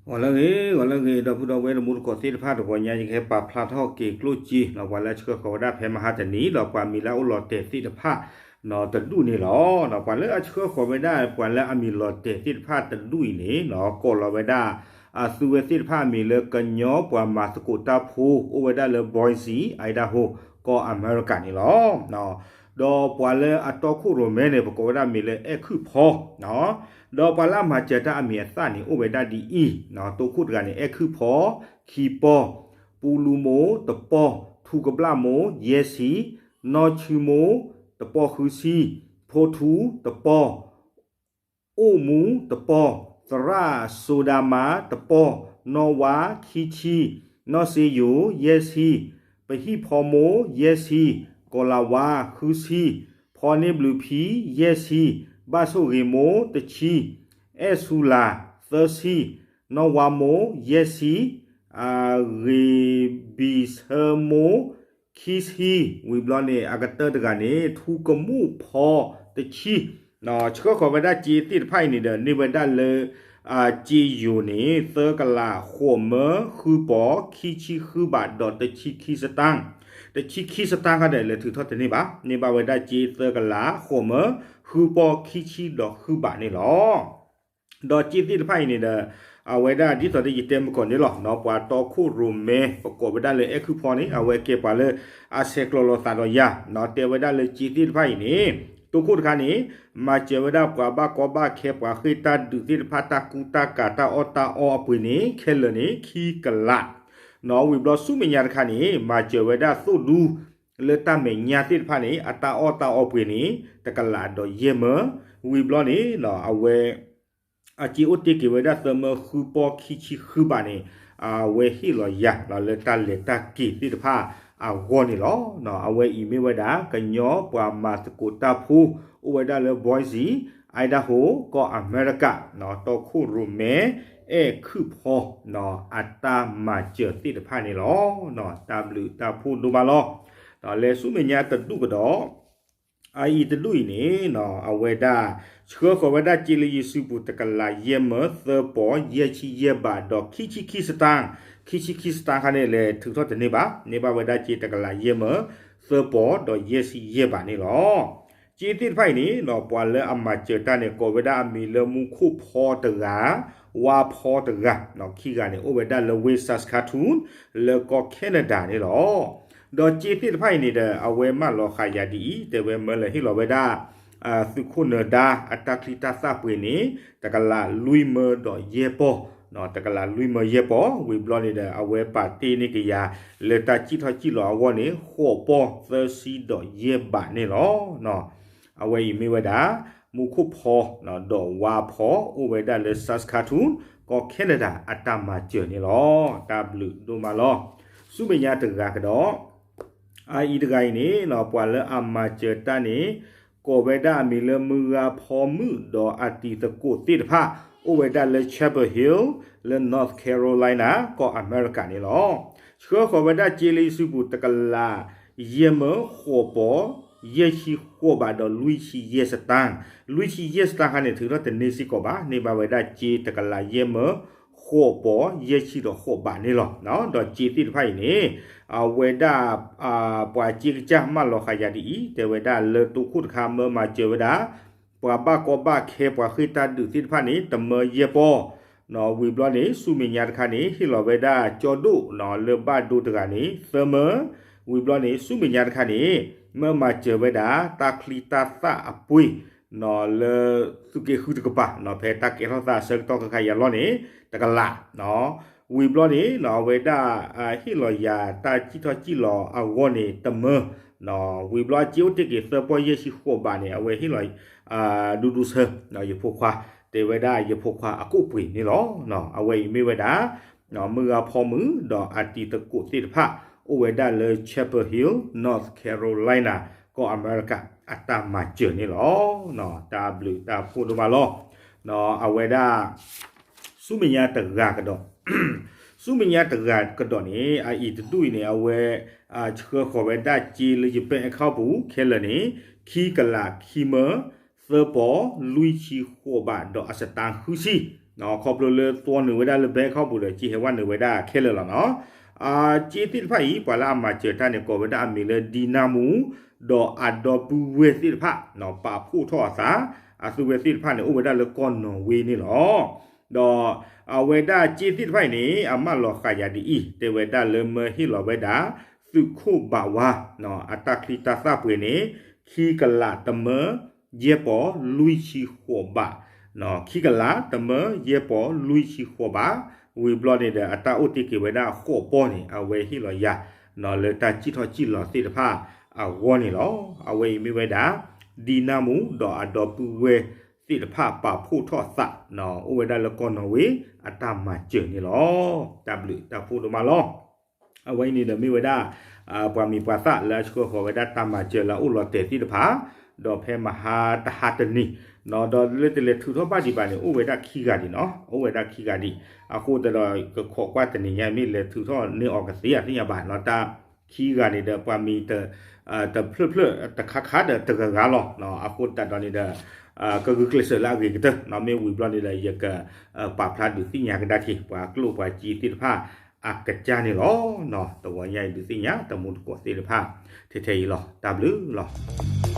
ဂီၤလၢအဂ့ၤ ဂီၤလၢအဂ့ၤ ဒီပုၢ်ဒီဝဲၢ်တံၤသကိးသ့ၣ်တဖၣ် တဂီၤညါ ယကဟဲပာ်ဖျါထီၣ်က့ၤကျိၣ်စ့ ပှၤလၢအဆှၢဃီၤဝဲဒၣ်ဖဲမဟါတနံၤ ဒီးပှၤမံၤလၢအအိၣ်လီၤတဲာ်သ့ၣ်တဖၣ် တဒူၣ်န့ၣ်လီၤ. ပှၤလၢအဆှၢဃီၤဝဲဒၣ် ပှၤလၢအမံၤလီၤတဲာ်သ့ၣ်တဖၣ်တဒူၣ်အံၤန့ၣ် ကိးလီၤဝဲဒၣ် အသုဝဲသ့ၣ်တဖၣ်အမံၤလၢ ကညီပှၤမၤသကိးတၢ်ဖိ အိၣ်ဝဲဒၣ်လၢ Boise Idaho ကီၢ်အမဲရကၤန့ၣ်လီၤ. ဒီးပှၤလၢအတီခိၣ်ရိၣ်မဲန့ၣ် ပကိးဝဲဒၣ်မံၤလၢအဲၣ်ခုၣ်ဖီ ဒီးပှၤလၢအမၤစၢၤတၢ်အမံၤအသၣ်န့ၣ် အိၣ်ဝဲဒၣ်ဒ်အံၤ, တီခိၣ်တဂၤန့ၣ် အဲၣ်ခုၣ်ဖီ ခံပီၢ်, ပူလူမိၢ် တပီၢ်, ထူကဘျၣ်မိၢ် ယဲၢ်ဆံ, နီၢ်ဆူမိၢ် တပီၢ်ဃုဆံ, ဖိထူ တပီၢ်, အိၣ်မူ တပီၢ်, သရၣ်စိၤဒၤမါ တပီၢ်, နီၢ်ဝါ ခံဆံ, နီၢ်စ့ယိၤ ယဲၢ်ဆံ, ပဟံၣ်ဖီမိၢ် ယဲၢ်ဆံ, ကီၤလၤဝါ ဃုဆံ, ဖီန့ၣ်ဘျုးဖံ ယဲၢ်ဆံ, ဘၣ်ဆိၣ်ဂ့ၤမိၢ် တဆံ, အဲၣ်ဆူလၤ သၢဆံ, နီၢ်ဝါမိၢ် ယဲၢ်ဆံ, ဂ့ၤဘံၣ်ဆၢမိၢ် ခံဆံ, ဝံၤဘျီန့ၣ် အကတၢၢ်တဂၤန့ၣ် ထူကမူၣ်ဖီ တဆံ, ဆှၢဃီၤဝဲဒၣ်စ့သ့ၣ်တဖၣ်အံၤန့ၣ်ဒီး န့ၢ်ဝဲဒၣ်လၢ စ့ယိၤန့ၣ် သၢကလး ဃိးမၢ ဃုပီၢ် ခံဆံဃုဘး ဒီး တဆံခံ စတၢၣ်, တဆံခံ စတၢၣ်ခါဒီး လဲၤထုးထီၣ်တန့ၢ်ဘၣ်, န့ၢ်ဘၣ်ဝဲဒၣ်စ့ သၢကလး ဃိးမၢ ဃုပီၢ် ခံဆံဒီးဃုဘးန့ၣ်လီၤ. ဒီးစ့သ့ၣ်တဖၣ်အံၤန့ၣ်ဒီး အဝဲဒၣ်ဒ်သိးဒီးယတဲမုၢ်ကီၢ်န့ၣ်လီၤ. ပှၤတီခိၣ်ရိၣ်မဲ ပကိးဝဲဒၣ်လၢအဲၣ်ခုၣ်ဖီန့ၣ် အဝဲကဲပှၤလၢအဆဲးကျိးလိာ်သးဒီးယၤ, တဲဝဲဒၣ်လၢစ့သ့ၣ်တဖၣ်အံၤန့ၣ် တီခိၣ်တခါန့ၣ် မၤစၢၤဝဲဒၣ်ပှၤဘၣ်ကီဘၣ်ခဲ ပှၤဃ့ၢ်တၢ်ဒုးသ့ၣ်တဖၣ် တၢ်ကူတၢ်ကၤ တၢ်အီၣ်တၢ်အီအပှ့ၤန့ၣ် ခဲလၢာ်န့ၣ် ခံကလး, ဝံၤဘျီဆူမဲာ်ညါတခါန့ၣ် မၤစၢၤဝဲဒၣ်သိၣ်ဒူ လၢတၢ်မဲာ်ညါသ့ၣ်တဖၣ်န့ၣ် အတၢ်အီၣ်တၢ်အီပှ့ၤန့ၣ် တကလးဒီးယဲၢ်မၢ, ဝံၤဘျီန့ၣ် အဝဲ အစ့အိၣ်တ့ၢ်က့ၤဝဲဒၣ် သၢမၢ ဃုပီၢ် ခံဆံဃုဘးန့ၣ် အဝဲဟ့ၣ်လီၤယၤလၢတၢ်လဲၤတၢ်က့ၤသ့ၣ်တဖၣ်အဂီၢ်န့ၣ်လီၤ. အဝဲအံၤမ့ၢ်ဝဲဒၣ် ကညီပှၤမၤသကိးတၢ်ဖိ အိၣ်ဝဲဒၣ်လၢ Boise Idaho ကီၢ်အမဲရကၤ တီခိၣ်ရိၣ်မဲ အဲၣ်ခုၣ်ဖီ အတၢ်မၤစၢၤသ့ၣ်တဖၣ်န့ၣ်လီၤ. တၢ်ဘျုးတၢ်ဖှိၣ်ဒိၣ်မးလီၤ. ဒီးလဲၤဆူမဲာ်ညါတဒူၣ်ကဒီး အအံၤတဒူၣ်အံၤန့ၣ် အဝဲဒၣ် ဆှၢဃီၤဝဲဒၣ်စ့လၢယစုပူၤ တကလးယဲၢ်မၢ သၢပီၢ် ယဲၢ်ဆံယဲၢ်ဘး ဒီး ခံဆံခံ စတၢၣ်, ခံဆံခံ စတၢၣ်ခါန့ၣ် လဲၤထုးထီၣ်တန့ၢ်ဘၣ်, န့ၢ်ဘၣ်ဝဲဒၣ်စ့ တကလးယဲၢ်မၢ သၢပီၢ် ဒီး ယဲၢ်ဆံယဲၢ်ဘးန့ၣ်လီၤ. စ့သ့ၣ်တဖၣ်အံၤန့ၣ် ပှၤလၢအမၤစၢၤတၢ်န့ၣ် ကိးဝဲဒၣ်အမံၤလၢ မူခိၣ်ဖီတဂၤ, ဝါဖီတဂၤ, ခံဂၤန့ၣ် အိၣ်ဝဲဒၣ်လၢဝ့ၢ် Saskatoon လၢကီၢ် Canada န့ၣ်လီၤ. ဒီးစ့သ့ၣ်တဖၣ်အံၤန့ၣ်ဒီး အဝဲမၢလီၤဃာ်ယၤဒ်အံၤ, တဲဝဲမၢလၢဟ့ၣ်လီၤဝဲဒၣ် သုးခိၣ်နၢၤဒါ အတၢ်ချံတၢ်သၣ်ပှ့ၤန့ၣ် တကလးလွံၢ်မၢဒီးယဲၢ်ပီၢ်, တကလးလွံၢ်မၢယဲၢ်ပီၢ်, ဝံၤဘျီန့ၣ်ဒီး အဝဲပာ်တ့ၢ်န့ၢ်က့ၤယၤ လၢတၢ်စံၣ်ထီၣ်စံၣ်လီၤအဂီၢ်န့ၣ် ဃိးပီၢ်သၢဆံဒီးယဲၢ်ဘးန့ၣ်လီၤ. အဝဲအံၤမ့ၢ်ဝဲဒၣ် မူခိၣ်ဖီ ဒီးဝါဖီ အိၣ်ဝဲဒၣ်လၢ Saskatoon ကီၢ် Canada အတၢ်မၤစၢၤန့ၣ်လီၤ. တၢ်ဘျုးဒိၣ်မးလီၤ. ဆူမဲာ်ညါတဂၤကဒီး အအံၤတဂၤအံၤန့ၣ် ပှၤလၢအမၤစၢၤတၢ်န့ၣ် ကိးဝဲဒၣ်အမံၤလၢ မုၢ်ဂၤဖီမုၣ် ဒီးအတံၤသကိးသ့ၣ်တဖၣ် အိၣ်ဝဲဒၣ်လၢ Chapel Hill လၢ North Carolina ကီၢ်အမဲရကၤန့ၣ်လီၤ. ဆှၢဃီၤဝဲဒၣ်စ့လၢယစုပူၤ တကလးယဲၢ်မၢ ဃိးပီၢ် ယဲၢ်ဆံဃိးဘး ဒီး လွံၢ်ဆံယဲၢ် စတၢၣ်, လွံၢ်ဆံယဲၢ် စတၢၣ်ခါန့ၣ် ထုးထီၣ်တန့ၢ်စ့ၢ်ကီးဘၣ်, န့ၢ်ဘၣ်ဝဲဒၣ်စ့ တကလးယဲၢ်မၢ ဃိးပီၢ် ယဲၢ်ဆံဒီးဃိးဘးန့ၣ်လီၤ. ဒီးစ့သ့ၣ်တဖၣ်အံၤန့ၣ် အဝဲဒၣ် ပှၤစ့ကစၢ်မၢလီၤဃာ်ယၤဒ်အံၤ, တဲဝဲဒၣ်လၢတီခိၣ်တခါ မၢမၤစၢၤဝဲဒၣ် ပှၤဘၣ်ကီဘၣ်ခဲ ပှၤဃ့ၢ်တၢ်ဒုးသ့ၣ်တဖၣ်န့ၣ် တမၢယဲၢ်ပီၢ်, ဝံၤဘျီန့ၣ် ဆူမဲာ်ညါတခါန့ၣ် ဟ့ၣ်လီၤဝဲဒၣ် ကၠီဒိၣ် လၢဘၣ်ဒိတဂၤန့ၣ် သၢမၢ, ဝံၤဘျီန့ၣ် ဆူမဲာ်ညါတခါန့ၣ် မၢမၤစၢၤဝဲဒၣ် တၢ်ချံတၢ်သၣ်အပှ့ၤ လၢ သုးက့ဃုတကပၤ ဖဲတၢ်ကဲထီၣ်သးအဆၢကတီၢ်ခဲခါယံၤလီၤန့ၣ် တကလး, ဝံၤဘျီန့ၣ် အဝဲဒၣ် ဟ့ၣ်လီၤယၤတၢ်စံၣ်ထီၣ်စံၣ်လီၤအဂီၢ်န့ၣ် တမၢ, ဝံၤဘျီအစ့အိၣ်တ့ၢ်က့ၤ သၢပီၢ် ယဲၢ်ဆံဃိးဘးန့ၣ် အဝဲဟ့ၣ်လီၤ ဒူဒူဆၢ ယဖိခွါ, တဲဝဲဒၣ်ယဖိခွါအကိၣ်ပှ့ၤန့ၣ်လီၤ. အဝဲအံၤမ့ၢ်ဝဲဒၣ် မုၢ်ဂၤဖီမုၢ် ဒီးအတံၤသကိးသ့ၣ်တဖၣ် အိၣ်ဝဲဒၣ်လၢ Chapel Hill, North Carolina ကီၢ်အမဲရကၤ အတၢ်မၤစၢၤန့ၣ်လီၤ. တၢ်ဘျုးတၢ်ဖှိၣ်ဒိၣ်မးလီၤ. အဝဲဒၣ် ဆူမဲာ်ညါတဂၤကဒီး, ဆူမဲာ်ညါတဂၤကဒီးန့ၣ် အအံၤတဒူၣ်အံၤန့ၣ် အဝဲ ဆှၢဃီၤဝဲဒၣ်စ့လၢယပဲၣ်အခီၣ်ပူၤ ခဲလၢာ်န့ၣ် ခံကလးခံမၢ သၢပီၢ် လွံၢ်ဆံဃိးဘး ဒီးအစတၢၣ်ဃုဆံ ခီဖျိလၢသွီနုာ်ဝဲဒၣ်လၢ ဘဲခီပူၤဒီး ကၠ့ဟဲဝဲနုာ်ဝဲဒၣ်ခဲလၢာ်လီၤနီၤ. အကၠ့သ့ၣ်တဖၣ်အံၤ ပှၤလၢအမၤစၢၤတၢ်န့ၣ် ကိးဝဲဒၣ်အမံၤလၢ ဒံနါမူ ဒီးအဒီပုၢ်ဝဲၢ်သ့ၣ်တဖၣ် ပာ်ဖှိၣ်ထီၣ်အသး, အသုဝဲသ့ၣ်တဖၣ်န့ၣ် အိၣ်ဝဲဒၣ်လၢကီၢ်နီၣ်ဝ့န့ၣ်လီၤ. ဒီးအဝဲဒၣ်ကၠ့သ့ၣ်တဖၣ်အံၤန့ၣ် အမၢလီၤဃာ်ယၤဒ်အံၤ, တဲဝဲဒၣ်လၢမၢဟ့ၣ်လီၤဝဲဒၣ် သုးခိၣ်ဘးဝါ အတၢ်ချံတၢ်သၣ်ပှ့ၤန့ၣ် ခံကလးတမၢ ယဲၢ်ပီၢ်လွံၢ်ဆံဃိးဘး, ခံကလးတမၢ ယဲၢ်ပီၢ်လွံၢ်ဆံဃိးဘး, ဝံၤဘျီန့ၣ်ဒီး အတၢ်အိၣ်တ့ၢ်က့ၤဝဲဒၣ်ဃိးပီၢ်န့ၣ် အဝဲဟ့ၣ်လီၤယၤ လၢတၢ်စံၣ်ထီၣ်စံၣ်လီၤသ့ၣ်တဖၣ်အဂီၢ်န့ၣ်လီၤ. အဝဲအံၤမ့ၢ်ဝဲဒၣ် ဒံနါမူ ဒီးအဒီပုၢ်ဝဲၢ်သ့ၣ်တဖၣ်ပာ်ဖှိၣ်ထီၣ်သး အိၣ်ဝဲဒၣ်လၢကီၢ်နီၣ်ဝ့ အတၢ်မၤစၢၤန့ၣ်လီၤ. တၢ်ဘျုးတၢ်ဖှိၣ်ဒိၣ်မးလီၤ. အဝဲအံၤန့ၣ်ဒီးမ့ၢ်ဝဲဒၣ် ပှၤမံၤပှၤသၣ်လၢအဆှၢဃီၤဝဲဒၣ်တၢ်မၤစၢၤလၢအအိၣ်လီၤတဲာ်သ့ၣ်တဖၣ်, ဒီးဖဲမဟါတဟါတနံၤ ဒီးလၢတလဲၤထုးထီၣ်ဘၣ်ဒံးဘၣ်န့ၣ် အိၣ်ဝဲဒၣ်ခံဂၤဒံးနီၤ, အိၣ်ဝဲဒၣ်ခံဂၤဒံး, အဃိသတးဒီး ကခိးကွၢ်တနံၤညါမ့ၢ်လဲၤထုးထီၣ်န့ၢ်အီၤကသ့ဧါသ့ၣ်ညါဘၣ်နီၤ, တၢ်ခံဂၤန့ၣ်ဒီးပှၤမံၤ တဖျၢၣ်ဖျၢၣ်တခါခါဒီးတဂၤဂၤလီၤ. အဃိသတးဒီးန့ၣ်ဒီး ကဂုာ်ကျဲးစၢးလၢအဂ့ၤကတၢၢ်နီၤ, မ့ၢ်ဝံၤဘျီန့ၣ်ဒီး ယက ပာ်ဖျါဒုးသ့ၣ်ညါကဒါက့ၤ ပှၤကျိၣ်ပှၤစ့သ့ၣ်တဖၣ်အကစၢ်န့ၣ်လီၤ. တဝီညါအံၤဒုးသ့ၣ်ညါတမူတကိးသ့ၣ်တဖၣ် ထဲထဲအံၤလီၤ. တၢ်ဘျုးလီၤ.